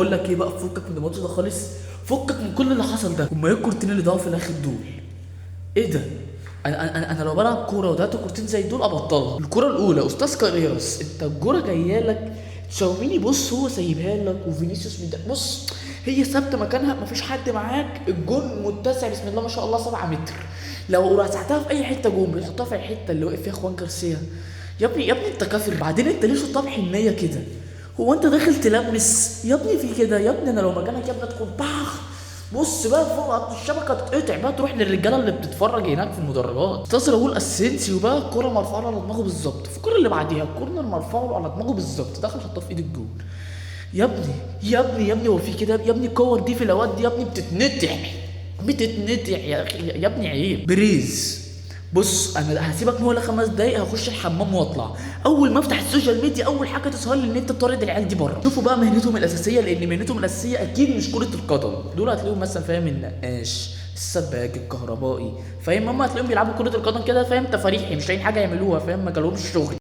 بقول لك ايه بقى، فكك من الماتش ده خالص، فكك من كل اللي حصل ده. هما ايه الكورتين اللي ضاعوا في الاخر دول؟ ايه ده؟ انا لو بلعب كورة وضيعت كورتين زي دول ابطلها. الكورة الاولى استاذ كاريراس، انت الكورة جاية لك تشاوميني، بص هو سايبها لك وفينيسيوس من ده، بص هي ثابتة مكانها، مفيش حد معاك، الجون متسع بسم الله ما شاء الله 7 متر، لو رزعتها في اي حتة جون، بتحطها في الحتة اللي وقف فيها خوان جارسيا. يا ابني يا ابني انت كافر. بعدين انت ليه شطها بحنيه كده؟ هو انت داخل تلمس يا ابني في كده يا ابني؟ انا لو مكانك يا ابني ادخل بخ، بص بقى فوق الشبكة تتقطع بقى، تروح للرجاله اللي بتتفرج هناك في المدرجات. استاذ راؤول اسينسيو بقى الكورة مرفوعة له على دماغه بالظبط، في الكورة اللي بعديها ال corner مرفوع له على دماغه بالظبط، دخل حطها في ايد الجون. يا ابني يا ابني يا ابني هو في كده يا ابني؟ الكور دي في الاوقات دي يا ابني بتتنتح، بتتنتح يا اخي يا ابني، عيب. بريز بص انا هسيبك ولا 5 دقايق، هخش الحمام واطلع، اول ما افتح ال social media اول حاجة تظهر لي ان انت طارد العيال دي بره. شوفوا بقى مهنتهم الاساسية، لان مهنتهم الاساسية اكيد مش كره القدم. دول هتلاقيهم مثلا فاهم النقاش، السباك، الكهربائي، فاهم؟ هم هتلاقيهم بيلعبوا كره القدم كده فاهم، تفاريحي، مش لاقيين حاجة يعملوها فاهم، ما جالهمش شغل.